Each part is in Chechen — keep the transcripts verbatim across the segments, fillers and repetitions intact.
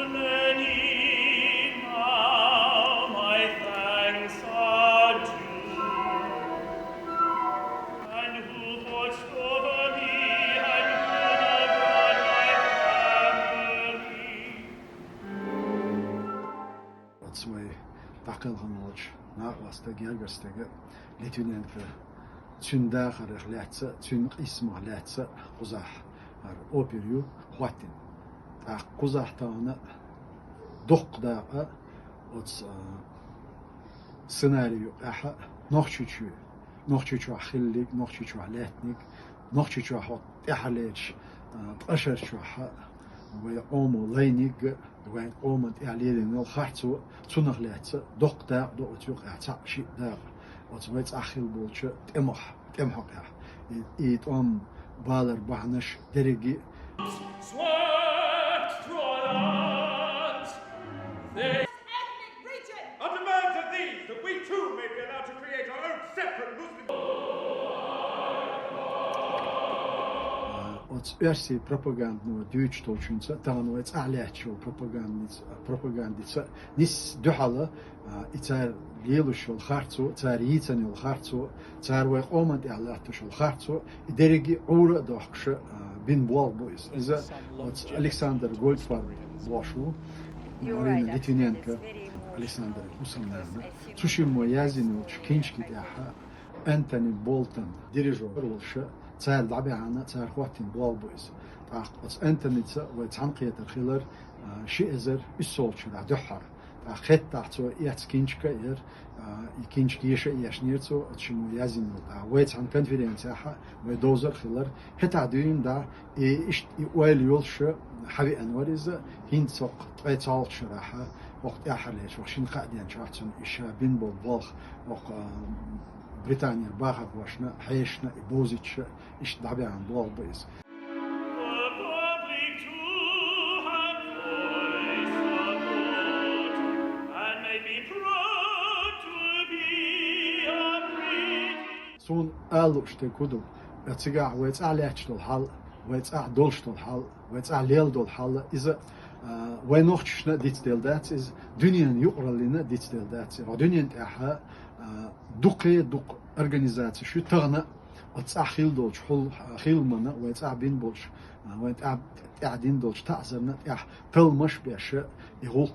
Many now my thanks are due, and who wouldst over me, and who abroad my family. Оцу вай дӀакхелхина волчу накъостага, гергара стага Литвиненко, цуьнан дахарх лаьцна, цуьнан къийсамах лаьцна кхузахь хӀара опера ю хӀоттийна. ТӀаккха кхузахь тахана доккха дакъа оцу, а, сценари юкъахь Нохчийчоь, Нохчийчохь хилларг, Нохчийчохь лаьттаниг, Нохчийчохь хӀокху тӀаьххьарлерчу, а, ткъа шарчохь вайн къомо лайниг, вайн къоман тӀехь лелийна йолу харцо, цунах лаьцна доккха дакъа ду оцу юкъахь цхьаъ-шиъ дакъа, оцу вай цӀахь хилла болчу тӀемах, тӀеман хьокъехь. И, и тӀом балар бахьанаш дерриге а. Swept through our lands, they Ethnic region. I demand of these that we too may be allowed to create our own separate Muslim. А, оцу оьрсийн пропагандано дуьйцуш долчуьнца, тахана вай цӀахь лаьтташ йолу пропагандица, пропагандица нисса дуьхьал, а, и цара лелош йолу харцо, цара йийцина йолу харцо, цара вай къоман тӀехь латтош йолу харцо, и дерриге а Ӏура а дохкуш, а, бина болх бу иза. Иза оцу Александр Гольдфарб бохуш ву, Марина Литвиненко, Александр хӀусамнана. Цу шиммо яздина йолчу кинчки тӀехь Энтони Болтон, дирижер волуш, цара дӀабаьхьна, цара хӀоттийна болх бу иза. ТӀаккха оцу Энтоница вай цхьаьнакхетар хилар, а, ши эзар уьссалгӀачу шарахь дуьххьара. ТӀаккха хеттахь цо эцна кинчка а яра, а, и кинчка еша а ешнера цо, оцу шиммо яздина йолу. ТӀаккха вай цхьана конференцехь вай довзар а хилар, хӀетахь дуьйна дӀа, и иштта и ойла йолуш хьавеана вара иза, хӀинца хӀокху ткъе цхьалгӀачу шарахь, хӀокху тӀаьххьарлерчу, хӀокху шина-кхаа ден чохь цунна и ша бина болу болх, хӀокху, а, Британера бахархошна, хьешашна и бовзуьйтуш, иштта дӀабаьхьна болх бу иза. The public too have voice of vote, and may be proud to be a Brit. Суна ала лууш дерг хӀун ду? Цигахь вай цӀахь лаьтташ долу хьал, вай цӀахь долуш долу хьал, вай цӀахь лелла долу хьал, иза, а, вай нохчашна а дицделла дац иза, дуьненан юкъараллина а дицделла дац иза. Дуьнен тӀехь, а, дукхе а дукха организацеш ю тахана а, оцу цӀахь хилла долчу хьул-, хиламна, вай цӀахь бина болчу, а, вайн тӀехь, тӀехь дина долчу таӀзарна тӀехь талламаш а беш, и гӀуллакх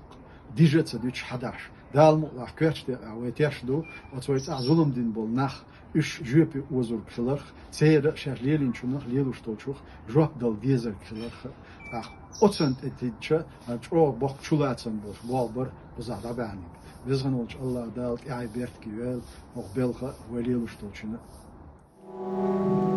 дижа а ца дуьтуш хьадахьаш. Дала мукъалахь, коьртачу декъехь вай теш ду, оцу вай цӀахь зулам дина болу нах, уьш жоьпе озург хиларх, церан шаьш лелийначунах, лелош долчух жоп дала дезарг хиларх. ТӀаккха оцунна тӀе тидча, чӀогӀа боккха чулацам болуш болх бара кхузахь дӀабаьхьнарг. Везан волчу АллахӀ Дала тӀаьхье беркате йойла хӀокху белхан а, вай лелош долчунна а.